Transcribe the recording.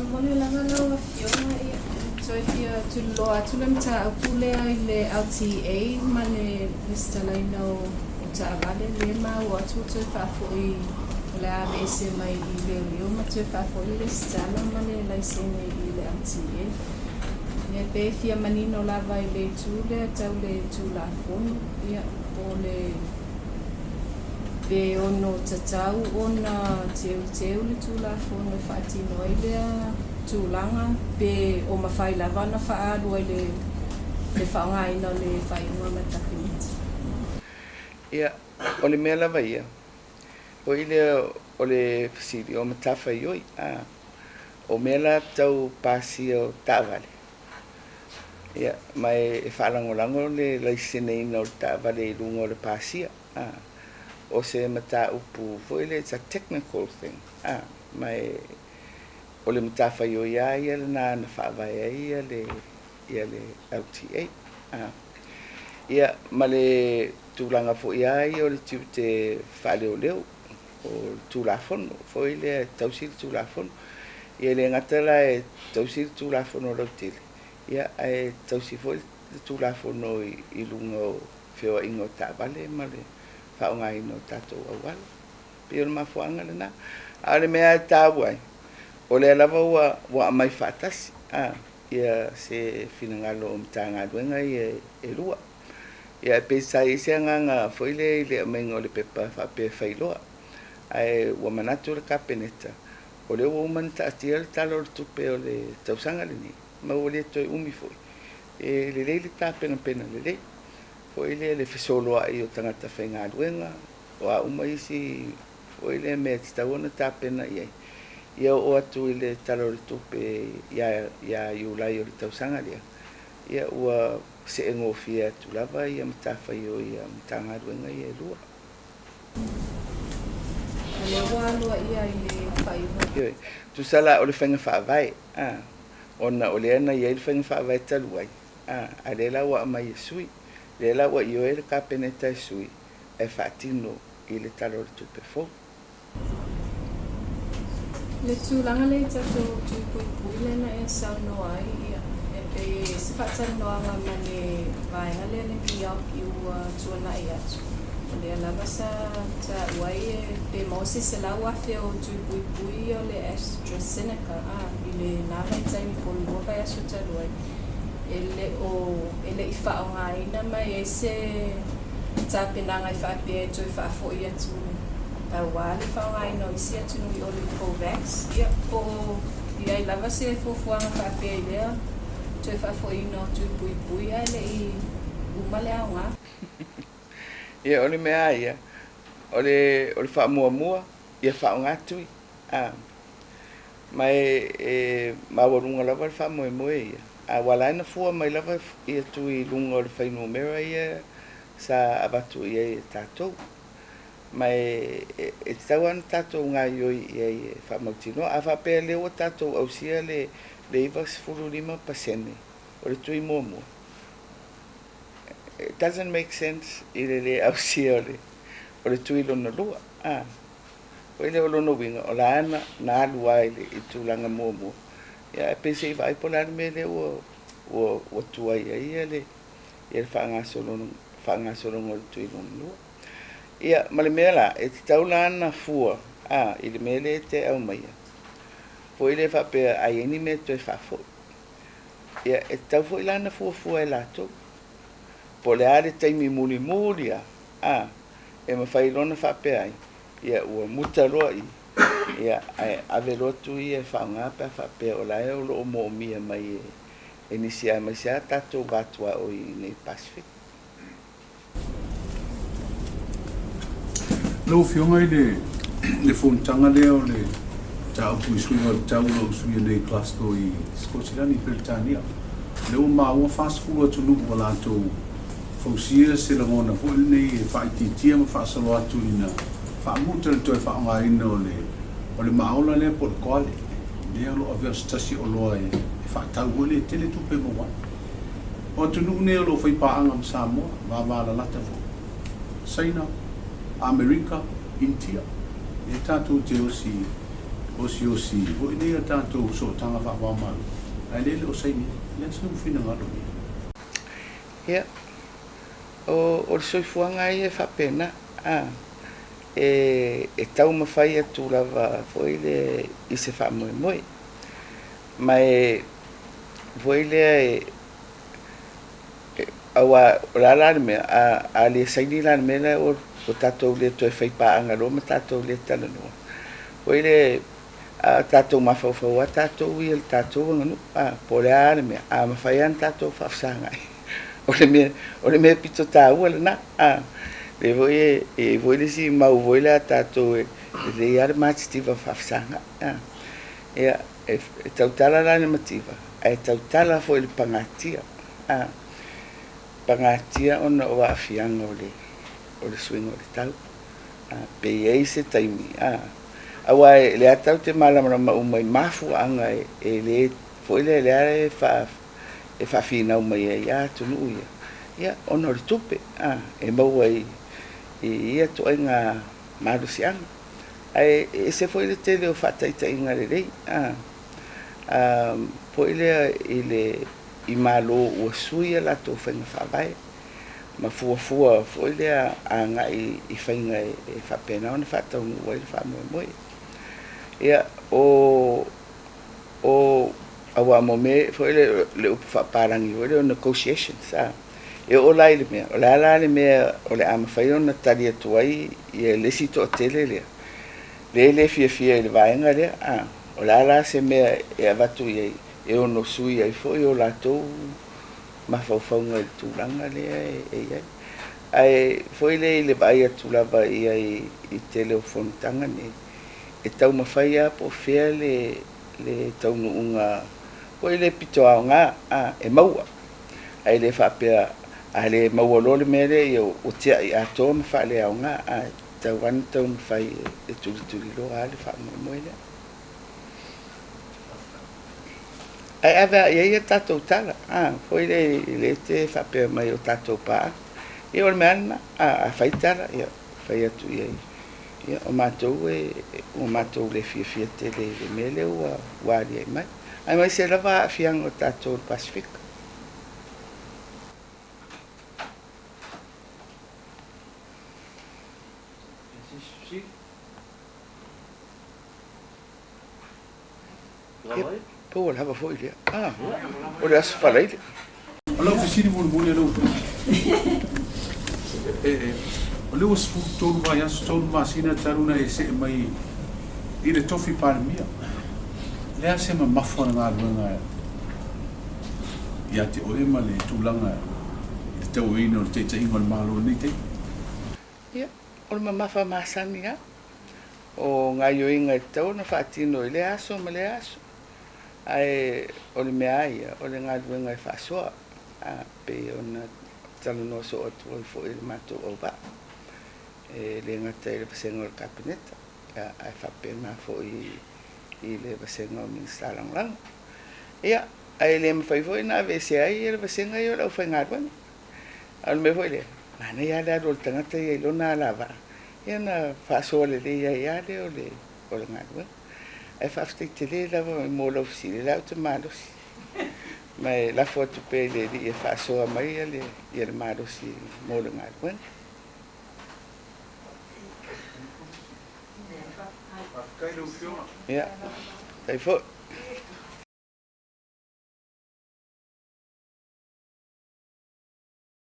Faamolemole lava lau Afioga, ia, e toe fia tuliloa atu le mataupu lea i le LTA ma le resitalaina o taavale lea e maua atu ua toe faafoi o le a aveese mai i leoleo ma toe faafoi le resitala ma le laisene i le LTA. Ia, pe fia manino lava i le itu lea tau le Tulafono, ia, po o le pe ono tatau ona teuteu le Tulafono e faatino ai lea tulaga, pe o mafai lava ona faaalu ai le le faaaogaina o le faaiuga ma le Kapeneta. Ia, o le mea lava ia, foi lea o le fesili o matafaioi, a, o mea la tau pasia o taavale, ia, ma e faalagolago le laiseneina o le taavale i luga o le pasia, a, o se mataupu foi lea, it's a technical thing, a, ma e o le matafaioi lava ia lena na faavae ai ia le LTA, a. Ia, ma le tulaga foi lava ia o le tiute faaleoleo o le Tulafono foi lea e tausi le Tulafono. Ia, e le gata la e tausi le Tulafono lautele, ia, ae tausi foi le Tulafono i luga o feoaiga o taavale ma le faaaogaina o tatou auala. Pei o le mafuaaga lena. A o le mea e taua ai, o lea lava ua aumai faatasi, a, ia se finagalo o Matagaluega ia e lua. Ia, e pei sa i ai se agaga foi lea i le aumaiga o le pepa faapea e failoa. Ae ua manatu le Kapeneta, o lea ua uma ona taatia le Tala o le Tupe o le tausaga lenei, ma ua le toe umi foi. E lelei le tapenapena lelei, foi lea le fesoloai o tagata faigaluega, o a uma isi foi lea mea e tatau ona tapena i ai. Ia oo atu i le Tala o le Tupe ia Iulai o le tausaga lea, ia ua seegofie atu lava ia matafaioi a Matagaluega ia e lua. O lea ua aloaia i le faaiuga. Ioe, tusa la o le faiga faavae, a, ona o lea na i ai le faiga faavae talu ai, a, a lea la ua aumai e sui. Lea la ua ioe le Kapeneta e sui, e faatino i le Tala o le Tupe fou. Le tulaga lea i tatou tui puipui lea na e saunoa ai, ia, e pei se faatalanoaga ma le vaega lea le MEOC ua tuanai atu. O lea lava sa taua ai e pe maua se 100,000 o tui puipui o le AstraZeneca, a, i lena vaitaimi po o le 2 vaiaso talu ai. E le o e le i faaaogaina ma e i ai se tapenaga e faapea e toe faafoi atu aua le faaaogaina o isi atunuu i o le COVAX, ia, po o i ai lava se fuafuaga faapea i lea toe faafoiina o tui puipui ae le i uma le aoga. Ia, o le mea ia, o le faamuamua, ia faaaoga tui. A, ma e maualuga lava le faamoemoe ia. A ua ala na fua mai lava ia tui i luga o le fuainumera ia sa avatu i ai e tatou. Ma e tatau ona tatou gaoioi i ai e faamautinoa. A faapea lea ua tatou ausia le 95% o le tui muamua, it doesn't make sense i le le ausia o le tui lona lua. A, foi lea o lona uiga, o la na alu ai i tulaga muamua. Ia, e pei se i vaai po o le a le mea lea ua tuai ai ia le faagasologa o le tui lona lua. Ia, ma le mea la, e tatau la ona fua, a, i le mea lea e te aumaia. Foi lea faapea a i ai ni mea toe faafoi. Ia, e tatau foi la ona fuafua e latou. Po o le a le taimi mulimuli lava, a, e mafai loa ona faapea ai, ia ua muta loa i, ia, ae ave loa tui ia e faaaoga pe a faapea o la e o lo o moomia mai e nisi aemaise lava tatou va tuaoi i inei Pasefika. Lau Afioga i le fonotaga lea o le mataupu i suiga o le tau na usuia nei i Glasgow i Sikotilani i Peretania. Lea ua maua 40 atunuu ua latou fausia se lagona foi lenei e faaitiitia ma faasolo atu ina faamuta le toe faaaogaina o le maola lea po o le koale. Lea o lo o avea o se tasi oloa e faatau foi le tele tupe maua ai. O atunuu nei o lo o faipaaga ma Samoa, vavalalata foi. Saina, Amerika, Initia. E tatou te osi osiosi foi nei a tatou sootaga faavaomalo, ae lea e le o saini ai. O le a se finagalo i ai? Ia, o le soifuaga ia e faapena, a, e taumafai atu lava foi lea i se faamoemoe. Ma e foi lea e auā o le a la le mea, a le saini la le mea lea ua tatou le toe faipaaga loa ma tatou le talanoa. Foi lea a tatou mafaufau lava tatou ia i le tatou aganuu, a, po o le a le mea, a mafai lava ona tatou faafesagai. O le mea pito taua lena, a. Lea foi e i ai foi le isi mau foi lea a tatou e lelei lava le matitiva faafesagai, a. Ia, e tautala la i le mativa, ae tautala foi i le pagatia, a. Pagatia ona o aafiaga o le suiga o le tau. A, pe i ai se taimi, a. Aua e lea tatou te malamalama uma i mafuaaga e le foi lea lea e faafinau mai ai lava atunuu ia, ia ona o le tupe, a, e maua i ia ituaiga malosiaga. Ae ese foi le tele o faataitaiga lelei, a, foi lea i le i Malo ua sui a latou faiga faavae ma fuafua foi lea agai i faiga e faapena ona faataunuu ai le faamoemoe. Ia, o auā mo mea foi lea le upu faapalagi foi lea o negotiations, a. E oo la i le mea, o le a la le mea o le a mafai ona tali atu ai ia le isi toatele lea, lea e le fiafia i le vaega lea, a. O le a la se mea e avatu i ai, e ono sui ai foi o latou mafaufauga i le tulaga lea e i ai. Ae foi lea i le vaai atu lava i ai i tele o fonotaga nei, e taumafai lava po o fea le taunuuga foi le pito aoga, a, e maua. Ae le faapea a le maua loa le mea lea, ia ua tiai atoa ma faaleaoga, a, e tatau lava ona taumafai e tulituliloa lava le faamoemoe lea. Ae ave lava i ai a tatou tala, a, foi lea e le te faapea mai o tatou paaga. Ia o le mea lava lena, a fai tala, ia fai atu i ai. Ia o matou ua matou le fiafia tele i le mea lea ua aliae mai. Aemaise lava aafiaga o tatou i le Pasefika. Ia, pau o lava foi lea. Ah, o le Aso Faraile. O lau fesili mulimuli a lau Afioga, o le ua 13 vaiaso, 3 masina talu ona e see mai i le tofi Palemia, o le a se mamafa o le galuega ia te oe ma le tulaga i le tauaina o le taitaiga o le Malo i lenei taimi? Ia, o le mamafa masani lava o gaoioiga e tatau ona faatino i lea aso ma lea aso. Ae o le mea lava ia, o le galuega e faasoa, a, pei ona talanoa soo atu ai foi i le matou auvaa. E le gata i le vasega o le Kapeneta, ae faapena foi i le vasega o Minisita Lagolago. Ia, ae le mafai foi ona aveesea ai le vasega ia o le aufaigaluega. A o le mea foi lea, manaia lava le alu o le tagata ia i lona alavaa, ia ona faasoa lelei ai lava lea o le galuega. Ae faafetai tele lava mo lau fesili, o lea ou te malosi. Ma e lafo atu pea i le Alii e faasoa mai ia le malosi mo le galuega. Ia, faafetai foi.